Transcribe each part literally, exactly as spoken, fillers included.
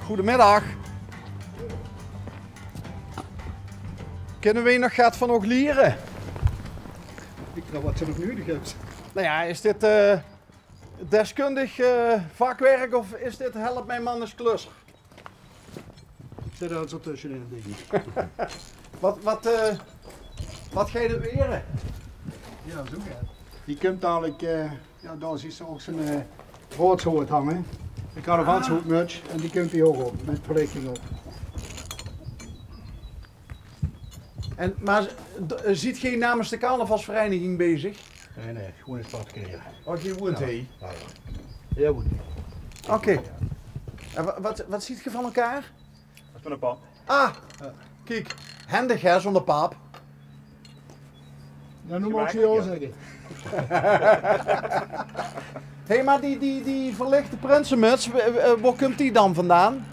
Goedemiddag. Kinne weej nog get van uch liere? Ik weit neet wat ze nog nudig hebbe. Nou ja, is dit eh, deskundig eh, vakwerk of is dit help mijn man is klusser? Zit d'r zoe tösse in, dink ik. Wat, wat, eh, wat geit 't waere? Ja, zoe geit 't. Die kump dalik, eh, ja, dao zuus se ouk zoe'n eh, roodshood hange. De carnavalshoodmuts, en die kump hie ouk op, mit verlichting op. En, maar d- eh, ziet geej namens de carnavalsvereniging bezig? Nae, nae, gewoen ins particulier. Oh, geej woent hie? Ja, ja. Hie woen ik. Oké. En wa- wat, wat ziet ge van elkaar? Dat is van de pap. Ah, kiek. Hendig hè, zoe'n pap. Ja, noe mót ik ze ja zegge. Hé, maar die, die, die verlichte prinsemuts, w- w- wo kump die dan vandaan?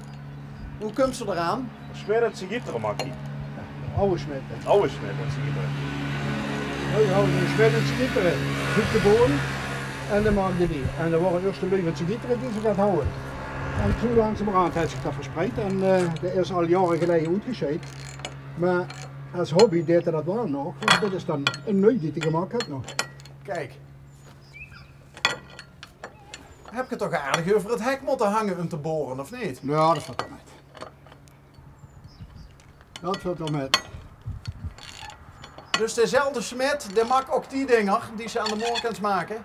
Hoe kump ze d'raan? Smit oet Sint-Gieter maak die. Aw Smit. Aw Smit oet Sint-Gieter. Ja, ja, de Smit oet Sint-Gieter. Huub de Boon. En dae maakde die. En d'r waore ieërs de luuj van Sint-Gieter die ze gaon hawwe. En toen langzamerhand haet zich dat verspreid. En eh, dae is al jaore geleje oetgesjeid. Maar as hobby deit 'r dat waal nog. Want dit is dan 'n nui die 'r gemaak haet nog. Kiek. Heb ik 't toch aardig euver 't hek mótte hange um te bore, of neet? Ja, dat velt waal mit. Dat velt waal mit. Dus dezelfde Smit, dae maak ouk die dinger die se aan de moorkens make?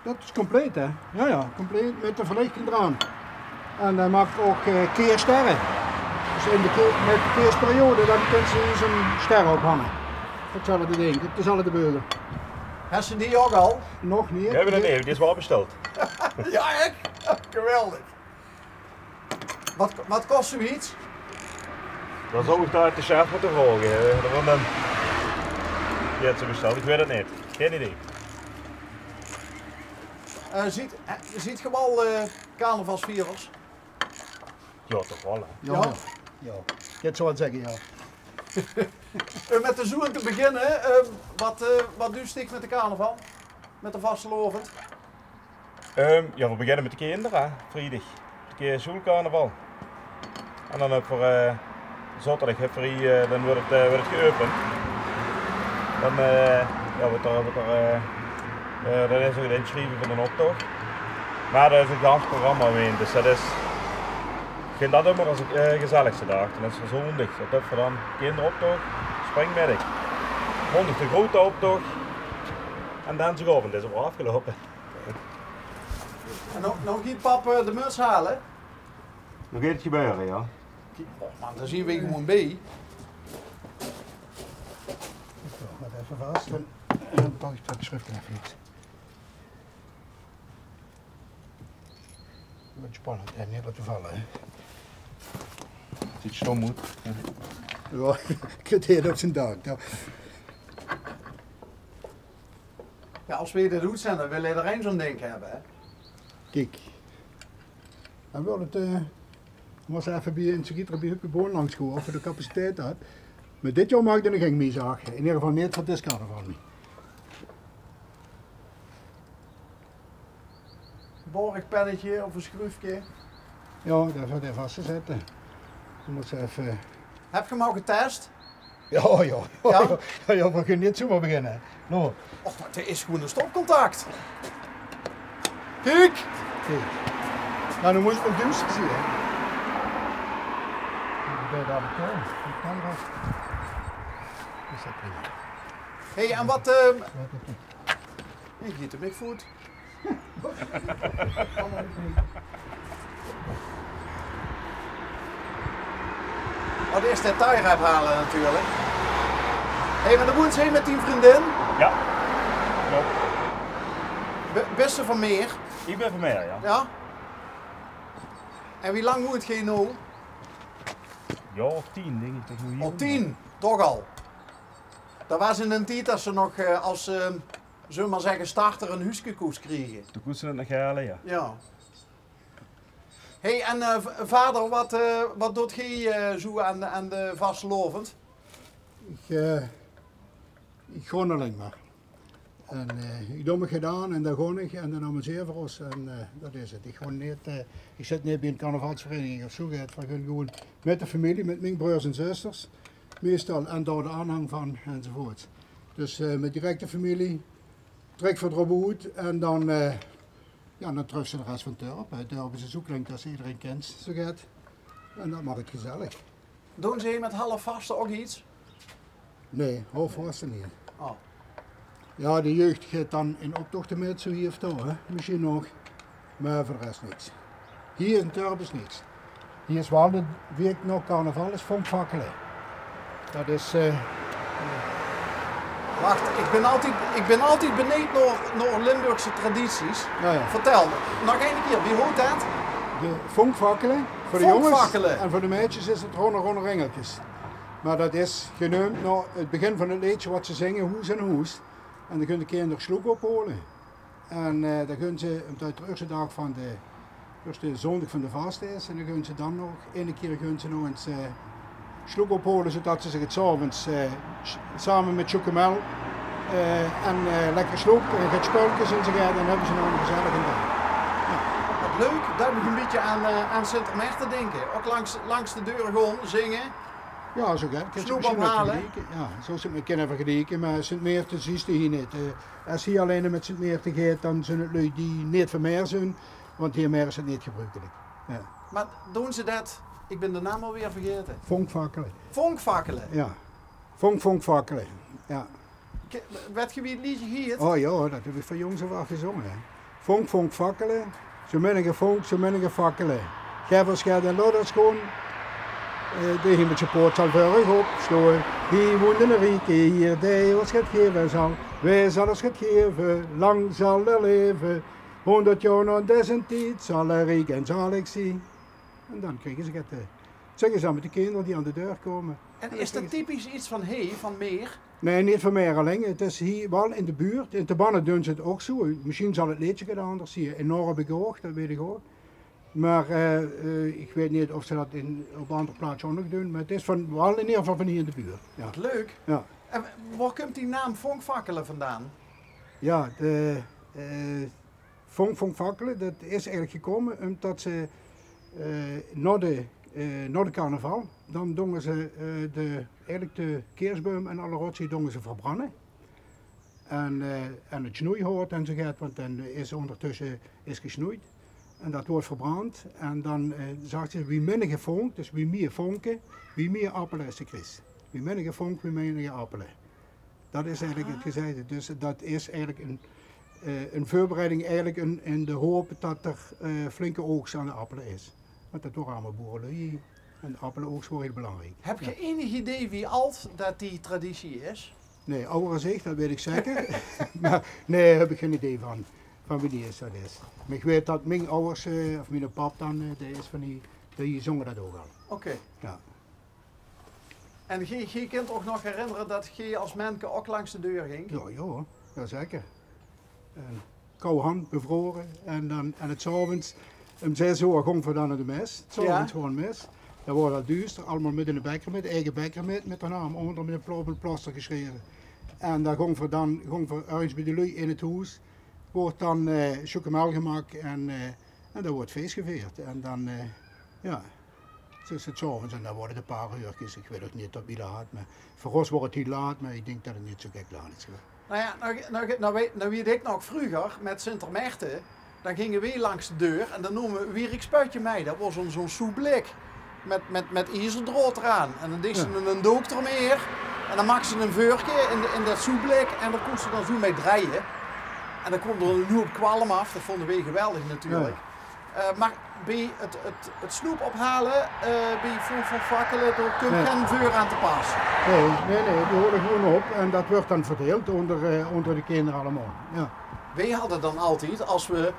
Dat is compleet, hè? Ja, ja, compleet mit de verlichting d'raan. En dae maak ouk eh, keersterre. Dus in de keer- mit de keersperiode, dan kins se zoe'n ster ophange. Hetzelfde dink, hetzelfde beugel. Hes se die ouk al? Nog neet. Weej hebbe 'm neet, die is waal besteld. Ja, ech? Geweldig. Wat, wat kos zoeëiets? Dan zou ik dat de chef mótte vraoge. Hè. Want dan, die haet ze besteld. Ik weit 't neet. Gein idee. Eh, ziet, eh, ziet ge waal eh, carnavalsvierers? Ja, toch waal, hè. Ja, ja. Ja. Ja. Ik zou 't zegge, ja. Eh, mit de zoeën te beginne, eh, wat, eh, wat duis dich mit de carnaval? Mit de vastelaovend? Ehm, ja, we beginne mit de kinder, hè, vriedig. De ki- sjoelcarnaval. En dan höbbe we eh, zaoterdig höbbe we hie, eh, dan wuuert 't, eh, wuuert 't geäöpend. Dan eh, ja, wuuert d'r, wuuert d'r eh, eh, dan is ouk 't insjrieve van d'n optoch. Maar dat is 'n gans programma weej, dus dat is, ik vind dat ummer as 't eh, gezelligste daag. Dan is d'r zoondig, dat höbbe we dan kinderoptoch, springmiddig. Maondig de groeëte optoch. En dan is 't aafgeloupe. En noe, noe geit pap eh, de muts hale. Noe geit 't gebeure, ja. Kiek, och man, dao zien we gewoeën beej. Zo, waat effe vas. Dan, dan pak ik dat schrift effe iets. Waat spannend, hè, neet laote valle, hè. Ziet stom oet. Ja, ik het hier op zijn dak. Ja. Ja, as we dit oetzende, dan wil ederein zoe'n dink hebbe, hè? Kiek. Hae wil 't eh, mós effe bie 'n Sint-Gieter bie Huub de Boon langs goeë of 'r de capaciteit had. Maar dit jaor maak ik 'r geng mie, zag hae. In eder geval neet van dit carnaval mie. Borgpennetje of 'n schruufke? Ja, dat gaat effe vastgezette. Dan mós se effe Heb ge 'm al getest? Ja, ja, ja, ja, ja, we kinne neet zoeëmaar beginne. No. Och, maar 't is gewoeën 'n stopcontact. Kiek! Kiek. Nou, dan mós se 't duuster zien, hè. Dan ben je dadelijk klaar. Die kan eraf. Is dat prima. Hey, en wat eh, Ja, dat doet. Hie geit 'm ech good. Wat is de tie-rap hale natuurlijk. Hey, maar dan woens se hie mit dien vriendin? Ja. Klopt. Be- Bis se van Meer? Ik ben van Meer, ja. Ja. En wie lang woent geej noe? Ja, of tien, dink ik. Al tien, toch al. Dat was in 'nen tied as se nog eh, as eh, zulle we maar zegge, starter 'n huuske kós kriege. Toen kóste 't nog gele, ja. Ja. Hey, en eh, v- vader, wat eh, wat doot geej eh, zoeë aan, aan de vastelaovend? Ik eh, ik gaon allein maar. En eh, ich doon mich gedaon en dan gaon ich en dan amuseer v'r ós. En eh, dat is 't. Ich gaon neet, eh, ich zit neet bie ein carnavalsvereniging of zoe get. V'r gaon gewoen mit de femilie, mit mien breurs en zusters. Meistal en dao de aanhang van enzovoort. Dus eh, mit direct de femilie, trèk v'r d'rop oet en dan eh, jao, dan tröfs se de res van 't dörp. 't Dörp is zoe klein dat se ederein kins, zoe get. En dat maak 't gezellig. Doon ze hie mit halfvaste ouch get? Nae, halfvaste neet. Oh. Jao, de jeug geit dan in optochte mit, zoe hie of dao, hè. Mesjien nog. Mer veur de res niks. Hie in 't dörp is niks. Hie is waal de waek nao carnaval is Vonkfakkele. Dat is eh, Wach, ich bin altied, ich bin altied beneejd nao, nao Limburgse tradities. Jao, jao. Vertèl, nog eine kier, wie hoot dat? De Vonkfakkele. Veur de jónges en veur de meidjes is 't Ronne Ronne Ringelkes. Mer dat is geneump nao 't begin van 't leedje wat ze zinge, Hoes aan hoes. En dan kinne de kinder sloek ophole. En eh, dan gaon ze, umtot 't de ierste daag van de, ierste zóndig van de vaste is, en dan gaon ze dan nog, eine kier gaon ze nog ins eh, sloek ophole, zoetot ze zich 's aoves eh, same mit Sjoekemel eh, en eh, lekker sloek en get spölkes en zoe get, dan höbbe ze nog eine gezellige daag. Wat leuk, dat doet mich ein bietje aan, eh, aan Sint Maarten dinke. Ouch langs, langs de deur gaon, zinge. Jao, zoe get. Kins se mesjien vergelieke. Jao, zoe zów se 't kinne vergelieke, mer Sint Maarten zuus se hie neet. Eh, es se hie allein mit Sint Maarten geis, dan zeen 't luuj die neet van Meer zeen, want hie in Meer is 't neet gebrukelik. Jao. Mer doon ze dat, ich bin de naam alweer vergaete. Vonkfakkele. Vonkfakkele? Jao. Vonk, vonkfakkele. Jao. Wèt geer wie 't leedje hèt? Oh jao, dat höb ich van jóngs aaf aan gezónge, hè. Vonk, vonkfakkele. Zoe minnige vonk, zoe minnige fakkele. Gaef ós get en laot ós goon. Eh, de hemelsje poort zal veur uch opstoon. Hie woent eine rieke Hier, dae ós get gaeve zal. Wae zal ós get gaeve, lang zal 'r laeve. Hóngerd jaor nao deze tied zal 'r riek en zalig zeen. En dan kriege ze get, eh, zinge ze dan mit de kinder die aan de deur kómme. En is dat typisch get van hie, van Meer? Nae, neet van Meer allein. 't Is hie waal in de buurt. In Tabanne doon ze 't ouch zoe. Mesjien zal 't leedje get anders zeen. In Noord höb ich ouch, dat weit ich ouch. Mer eh, eh, ich weit neet of ze dat in, op anger plaatse ouch nog doon. Mer 't is van, waal in eder geval van hie in de buurt. Jao. Wat leuk. Jao. En wo kump die naam Vonkfakkele vandaan? Jao, de, eh, Vonk, vonkfakkele, dat is eigelik gekómme umtot ze eh, nao de, eh, nao de carnaval, dan dónge ze eh, de, eigelik de keersboum en alle rotzooi dónge ze verbrande. En, eh, en 't snoeihout en zoe get, want dan is óngertösse is gesnoeid. En dat woort verbrand. En dan eh, zag ze, wie minnige vonk, dus wie mieë vonke, wie mieë appele es se kriegs. Wie minnige vonk, wie minnige appele. Dat is eigelik 't gezeide. Dus dat is eigelik ein, eh, ein veurbereiding, eigelik in, in de haop dat 'r eh, flinke oogst aan de appele is. Want dat wore allemaol boereluuj. En de appeleoogst wore hiel belangriek. Höb geer einig idee wie ald dat die traditie is? Nae, ouwer es ich, dat weit ich zeker. Mer nae, höb ich gein idee van, van wienie is dat is. Mer ich weit dat mien ouwers, eh, of miene pap dan, eh, dae is van die, die zónge dat ouch al. Oké. Jao. En geer, geer kint uch nog herinnere dat geer es menke ouch langs de deur góng? Jao, jao, jao zeker. En kouhand, bevrore. En dan, en 's aoves, um zès oor gónge v'r dan nao de mes. 's Aoves gewoon mis. Dan woort 't al duuster, allemaol mit 'ne bekker mit, eige bekker mit, mit d'n naam ónger, mit 'n pla-, op 'n plaster gesjreve. En dan gónge v'r dan, gónge v'r örges bie de luuj in 't hoes. Woort dan eh, sjoekemel gemaak en eh, en dan woort fees geveerd. En dan eh, jao. Dus 's aoves, en dan woort 't e paar eurkes. Ich weit ouch neet tot wie laat, mer veur ós woort 't hiel laat, mer ich dink dat 't neet zoe gek laat is gewees. Noe jao, noe, noe, noe weit, noe weit ich nog vreuger mit Sintermaerte, dan ginge weej langs de deur en dan nome weej Wierik Spuitje mei. Dat woor zoe'n, zoe'n soepblik mit, mit, mit iezer draod d'raan. En dan deeg ze 'n, 'n dook d'romheer en dan maakde ze 'n veurke in de, in dat soepblik en dao kóste ze dan zoe mei drejje. En dan kwaam d'r 'n hoop kwalm aaf, dat vónde weej geweldig natuurlik. Jao, jao. Eh, mer bie 't, 't, 't snoep ophale, eh, bie Vonk, Vonkfakkele, dao kump gein veur aan te pas. Nae, nae, nae, die hole gewoen op en dat wuuert dan verdeild ónger, eh, ónger de kinder allemaol. Jao. Weej hadde dan altied, es we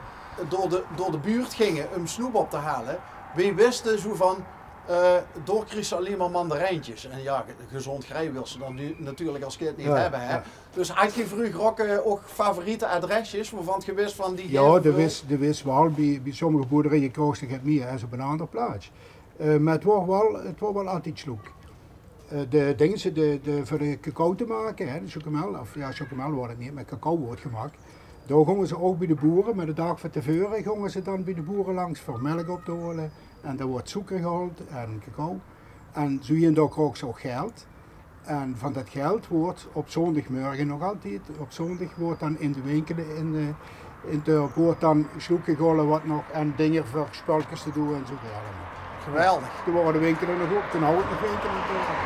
door de, door de buurt ginge um snoep op te hale, weej wiste zoe van, eh, dao kriegs se allein mer mandarijntjes. En jao, ge-, gezónd grei wils se dan noe natuurlik es kind neet höbbe, hè. Jao, jao. Dus had geer vreuger ouch, eh, ouch favoriete adresjes wovan geer wis van die... Jao, d'r wis, d'r wis waal, bie, bie sommige boerderieje kroogs te get mieë es op 'n anger plaats. Eh, mer 't woor waal, 't woor waal altied sloek. Eh, de dinge, de, de, veur de cacao te make, hè, de chocomel, of jao, chocomel woort 't neet, mer cacao woort gemaak. Dao gónge ze ouch bie de boere, mer de daag van te veure gónge ze dan bie de boere langs veur mèlk op te hole. En dao woort sókker gehaold en cacao. En zoe hie en dao kroog ze ouch geld. En van dat geld woort op zóndigmorge nog altied, op zóndig woort dan in de winkele in, eh, in 't dörp woort dan sjoeke gehaoje wat nog en dinger veur spölkes te doon en zoe wier allemaol. Geweldig. Toen wore de winkele nog op, toen houwe 't nog winkele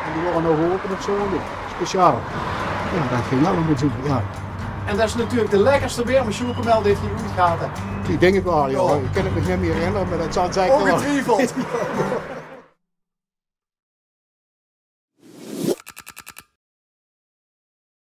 en die wore nog ope op zóndig, speciaal. Jao, dat ging allemaol zoe, jao. En dat is natuurlik de lekkerste werme chocomel die geer oeats gehad höb. Ich dink 't waal, jao. Ich kin 't mich neet mie herinnere, mer dat zal zeker waal. Ongetwiefeld.